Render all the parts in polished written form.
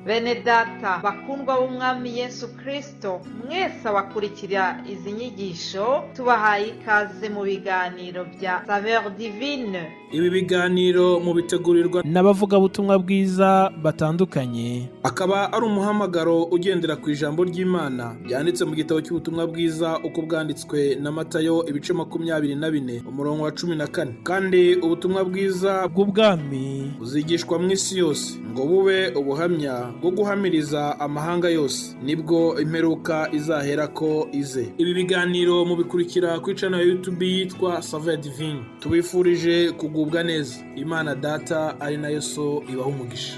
Bene data bakundwa b'Umwami Yesu Kristo, mwese abakurikira izi nyigisho, tubahaye ikaze mu biganiro bya Saveur Divine. Ibi biganiro mubitegurirwa n'abavugabutumwa bwiza batandukanye, akaba ari umuhamagaro ugendera ku ijambo ry'Imana ryanditse mu gitabo cy'ubutumwa bwiza uko bwanditswe na Matayo, ibice 24, umurongo wa 14. Kandi ubutumwa bwiza bw'ubwami buzigishwa mu isi yose ngo bube ubuhamya bwo guhamiriza amahanga yose, nibwo imperuka izaherako ize. Ibi biganiro mubikurikira kuri channel ya YouTube yitwa Saveur Divine. Tubifurije kugubwa neza. Imana Data ari nayo So ibaha umugisha.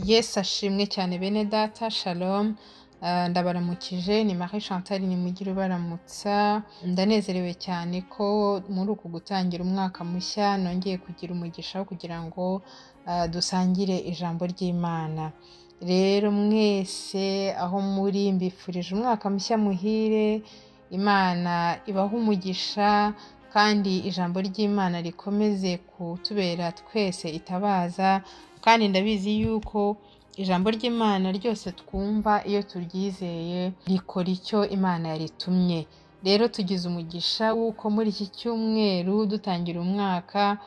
Yesu ashimwe cyane, bene data. Shalom. Ndabaramukije, ni Marie Chantal Nimugire ubaramutsa. Ndanezerewe cyane ko muri uku gutangira umwaka mushya nongeye kugira umugisha wo kugira ngo dusangire ijambo ry'Imana. Rero mwese aho muri, mbifurije umwaka mushya muhire. Imana ibahe umugisha, kandi ijambo ry'Imana rikomeze kutubera twese itabaza. Kandi ndabizi yuko ijambo ry'Imana ryose twumva, iyo turyizeye, rikora icyo Imana yaritumye. Rero tugize umugisha w'uko muri iki cyumweru dutangira umwaka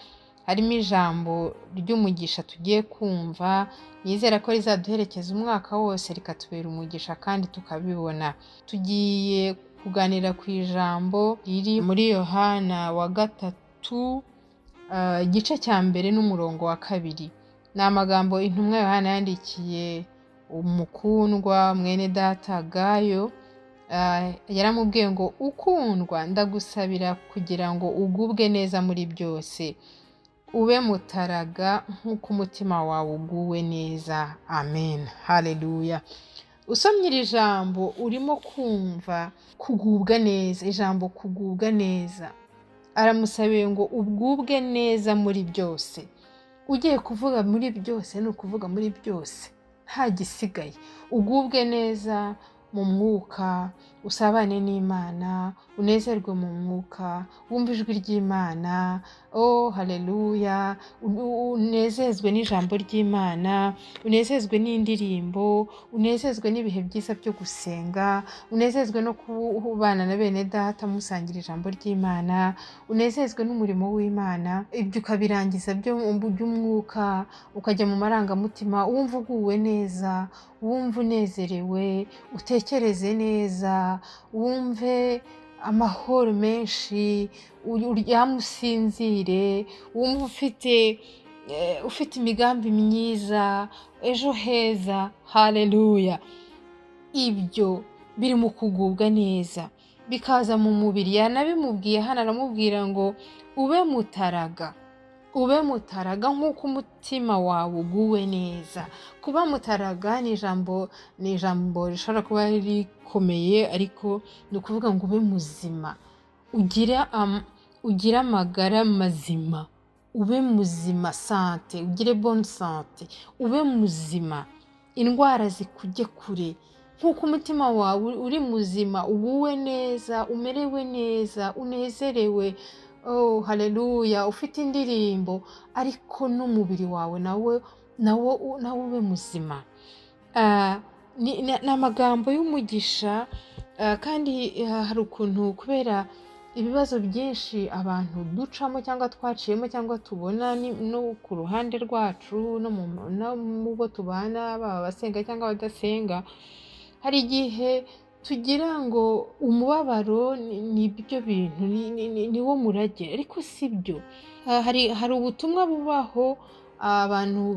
harimo ijambo ry'umugisha tugiye kumva. Nizera ko rizaduherekeza umwaka wose, rikatubera umugisha kandi tukabibona. Tugiye kuganira ku ijambo riri muri Yohana wa gatatu, igice cya mbere n'umurongo wa kabiri. Ni amagambo intumwa Yohana yandikiye umukundwa mwene data Gayo. Yaramubwiye ngo: "Ukundwa, ndagusabira kugira ngo ugubwe neza muri byose, ube mutaraga nk'uko umutima wawe uguwe neza." Amen, haleluya. Usomye iri jambo urimo kumva kugubwa neza. Ijambo kugubwa neza, aramusabiye ngo ugubwe neza muri byose. Ugiye kuvuga muri byose, ni ukuvuga muri byose nta gisigaye. Ugubwe neza mu mwuka, usabane n'Imana, unezerwe mu mwuka, wumve ijwi ry'Imana. Oh haleluya! Unezezwe n'ijambo ry'Imana, unezezwe n'indirimbo, unezezwe n'ibihe byiza byo gusenga, unezezwe no kubana na bene data musangira ijambo ry'Imana, unezezwe n'umurimo w'Imana. Ibyo ukabirangiza by'umwuka, ukajya mu marangamutima, wumva uguwe neza, wumva unezerewe, utekereze neza, wumve amahoro menshi, uryame usinzire, wumve ufite imigambi myiza, ejo heza. Haleluya! Ibyo biri mu kugubwa neza, bikaza mu mubiri. Yanabimubwiye hano, aramubwira ngo ube mutaraga, ube mutaraga nk'uko umutima wawe uguwe neza. Kuba mutaraga ni ijambo rishobora kuba rikomeye, ariko ni ukuvuga ngo ube muzima, ugire amagara mazima, ube muzima, santé, ugire bonne santé, ube muzima, indwara zikujye kure, nk'uko umutima wawe uri muzima, uguwe neza, umerewe neza, unezerewe. Oh haleluya! Ufite indirimbo, ariko n'umubiri wawe nawe ube muzima. Ni amagambo y'umugisha. Kandi hari ukuntu, kubera ibibazo byinshi abantu ducamo cyangwa twaciyemo cyangwa tubona no ku ruhande rwacu, no mu bo tubana, baba abasenga cyangwa abadasenga, hari igihe tugira ngo umubabaro ni ibyo bintu, ni wo murage, ariko si byo. Hari ubutumwa bubaho, abantu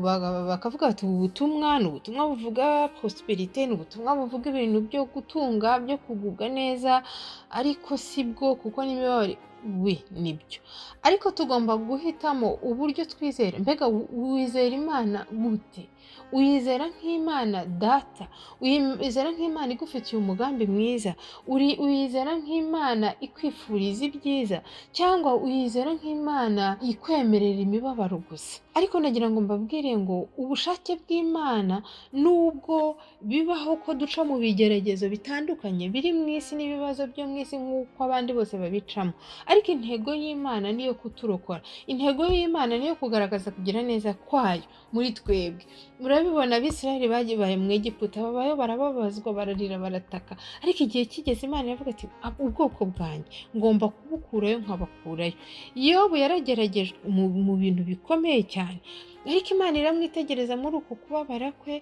bakavuga bati: "Ubu butumwa ni ubutumwa buvuga prospérité, ni ubutumwa buvuga ibintu byo gutunga, byo kugubwa neza," ariko si bwo, kuko n'imibabaro Wi nibyo, ariko tugomba guhitamo uburyo twizera. Mbega wizera Imana gute? Uyizera nk'Imana Data, uyizera nk'Imana igufitiye umugambi mwiza, uyizera nk'Imana ikwifuriza ibyiza, cyangwa uyizera nk'Imana ikwemerera imibabaro gusa? Ariko nagira ngo mbabwire ngo ubushake bw'Imana, nubwo bibaho ko duca mu bigeragezo bitandukanye biri mu isi n'ibibazo byo mu isi nk'uko abandi bose babicamo, ariko intego y'Imana niyo kuturokora, intego y'Imana niyo kugaragaza kugira neza kwayo muri twebwe. Murabibona, Abisirayeli bagiye mu Egiputa, babayo barababazwa, bararira, barataka, ariko igihe kigeze Imana iravuga ati ubwoko bwanjye ngomba kubukurayo nkabakurayo. Yobu yarageragejwe mu bintu bikomeye cyane, ariko Imana iramwitegereza muri uku kubabara kwe,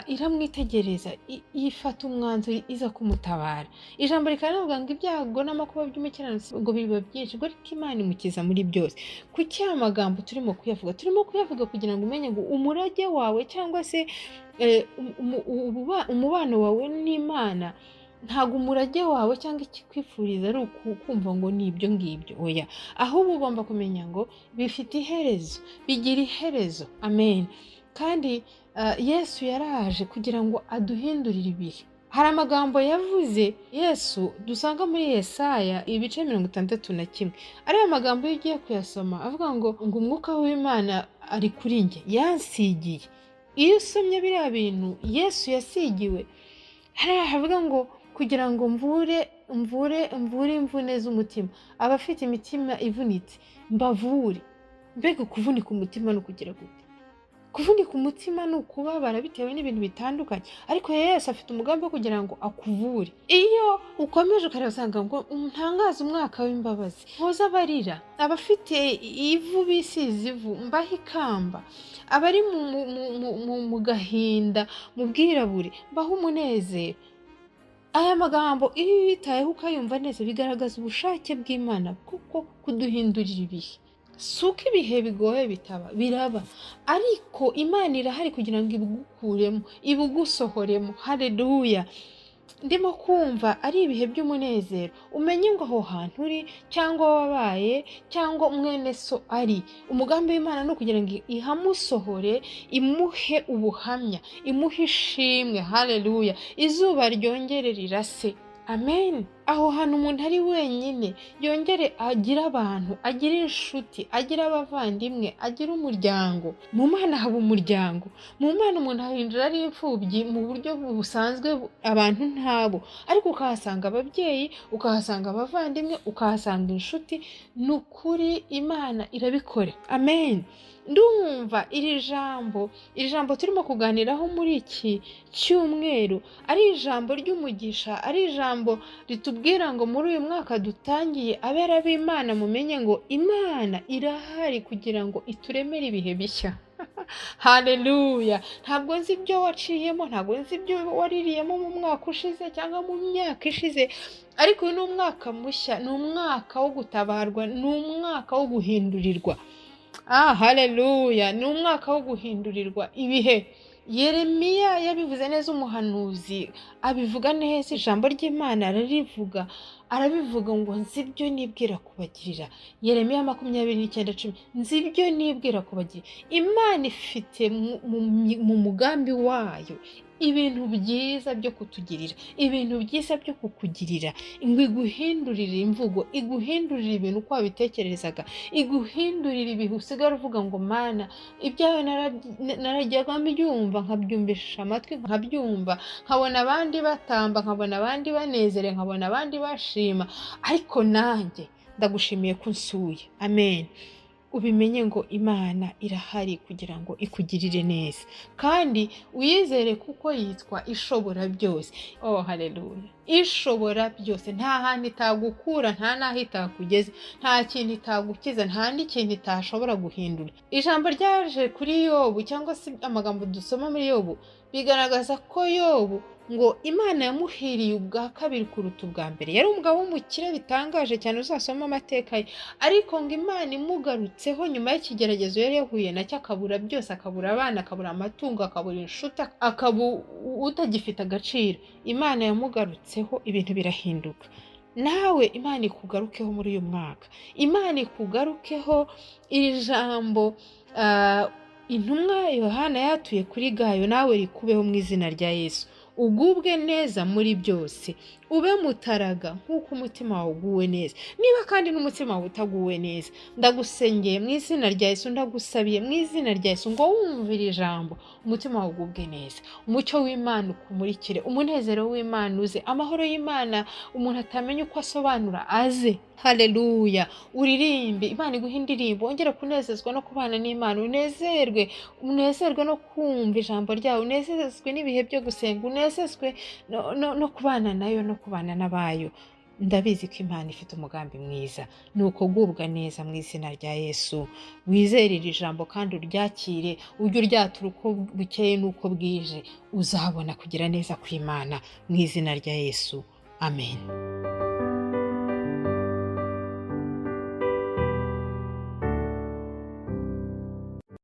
iramwitegereza, ifata umwanzuro iza kumutabara. Ijambo rikaba ngo ibyago n'amakuba by'umukiranutsi ngo biba byinshi, ngo ariko Imana imukiza muri byose. Kuki aya magambo turimo kuyavuga? Turimo kuyavuga kugira ngo umenye ngo umurage wawe cyangwa se umubano wawe n'Imana, ntabwo umurage wawe cyangwa ikikwifuriza ari ukumva ngo ni ibyo ngibyo, oya, ahubwo ugomba kumenya ngo bifite iherezo, bigira iherezo. Amen. Kandi Yesu yaraje kugira ngo aduhindurire ibihe. Hari amagambo yavuze Yesu dusanga muri Yesaya ibice 61. Ariya magambo iyo ugiye kuyasoma avuga ngo umwuka w'Imana ari kuri njye, yansigiye. Iyo usomye biriya bintu Yesu yasigiwe, hariya havuga ngo kugira ngo mvure mvure mvure imvune z'umutima, abafite imitima ivunitse mbavure. Mbega kuvunika umutima ni ukugira gute? Kuvunika umutima ni ukubabara bitewe n'ibintu bitandukanye, ariko Yesu afite umugambi wo kugira ngo akuvure. Iyo ukomeje ukareba usanga ngo ntangaze umwaka w'imbabazi, mpoze abarira, abafite ivu bisize ivu mbahe ikamba, abari mu gahinda mu bwirabure mbahe umunezero. Aya magambo iyo uyitayeho ukayumva neza, bigaragaza ubushake bw'Imana kuko kuduhindurira ibihe. Si uko ibihe bigoye bitaba, biraba, ariko Imana irahari kugira ngo ibigukuremo, ibigusohoremo. Haleluya! Ndimo kumva ari ibihe by'umunezero. Umenye ngo aho hantu uri cyangwa wabaye cyangwa mwene so ari, umugambi w'Imana ni ukugira ngo ihamusohore, imuhe ubuhamya, imuhe ishimwe. Haleluya! Izuba ryongere rirase. Amen. Aho hantu umuntu ari wenyine yongere agire abantu, agire inshuti, agire abavandimwe, agire umuryango. Mu Mana haba umuryango. Mu Mana umuntu ahinjira ari imfubyi mu buryo busanzwe, abantu ntabo, ariko ukahasanga ababyeyi, ukahasanga abavandimwe, ukahasanga inshuti. Ni ukuri Imana irabikora. Amen. Ndumva iri jambo turimo kuganiraho muri iki cyumweru ari ijambo ry'umugisha, ari ijambo ritubwira ngo muri uyu mwaka dutangiye, abera b'Imana mumenye ngo Imana irahari kugira ngo ituremere ibihe bishya. Haleluya! Ntabwo nzi ibyo waciyemo, ntabwo nzi ibyo waririyemo mu mwaka ushize cyangwa mu myaka ishize, ariko uyu ni umwaka mushya, ni umwaka wo gutabarwa, ni umwaka wo guhindurirwa. Haleluya! Ni umwaka wo guhindurirwa ibihe. Yeremiya yabivuze neza, umuhanuzi abivuga neza, ijambo ry'Imana ararivuga, arabivuga ngo nzi ibyo nibwira kubagirira. Yeremiya 29:10, nzi ibyo nibwira kubagirira. Imana ifite mu mugambi wayo ibintu byiza byo kutugirira, ibintu byiza byo kukugirira, ngo iguhindurire imvugo, iguhindurire ibintu uko wabitekerezaga, iguhindurire ibihe usigara uvuga ngo Mana, ibyawe narajyaga mbyumva, nkabyumvisha amatwi, nkabyumva, nkabona abandi batamba, nkabona abandi banezerewe, nkabona abandi bashima, ariko nanjye ndagushimiye ko unsuye. Amen. Ubimenye ngo Imana irahari kugira ngo ikugirire neza, kandi uyizere kuko yitwa ishobora byose. Oh haleluya! Ishobora byose, nta hantu itagukura, nta n'aho itakugeza, nta kintu itagukiza, nta n'ikintu itashobora guhindura. Ijambo ryaje kuri Yobu cyangwa se amagambo dusoma muri Yobu bigaragaza ko Yobu ngo Imana yamuhiriye ubwa kabiri kuruta ubwa mbere. Yari umugabo w'umukire bitangaje cyane, uzasoma amateka ye, ariko ngo Imana imugarutseho nyuma y'ikigeragezo yari yahuye nacyo, akabura byose, akabura abana, akabura amatungo, akabura inshuti, akaba utagifite agaciro. Imana yamugarutseho, ibintu birahinduka. Nawe Imana ikugarukeho muri uyu mwaka, Imana ikugarukeho. Iri jambo intumwa Yohana yatuye kuri Gayo nawe rikubeho mu izina rya Yesu. Ugubwe neza muri byose, ube mutaraga nk'uko umutima wawe uguwe neza. Niba kandi n'umutima wawe utaguwe neza, ndagusengeye mu izina rya Yesu, ndagusabiye mu izina rya Yesu ngo wumvire ijambo, umutima wawe ugubwe neza, umucyo w'Imana ukumurikire, umunezero w'Imana uze, amahoro y'Imana umuntu atamenya uko asobanura aze. Haleluya! Uririmbe, Imana iguhe indirimbo, wongere kunezezwa no kubana n'Imana, unezerwe, unezerwe no kumva ijambo ryawe, unezezwe n'ibihe byo gusenga, unezezwe no kubana nayo no kubana n'abayo. Ndabizi ko Imana ifite umugambi mwiza. Ni ukugubwa neza mu izina rya Yesu. Wizere iri jambo kandi uryakire, ujye uryatura uko bukeye n'uko bwije, uzabona kugira neza kw'Imana mu izina rya Yesu. Amen.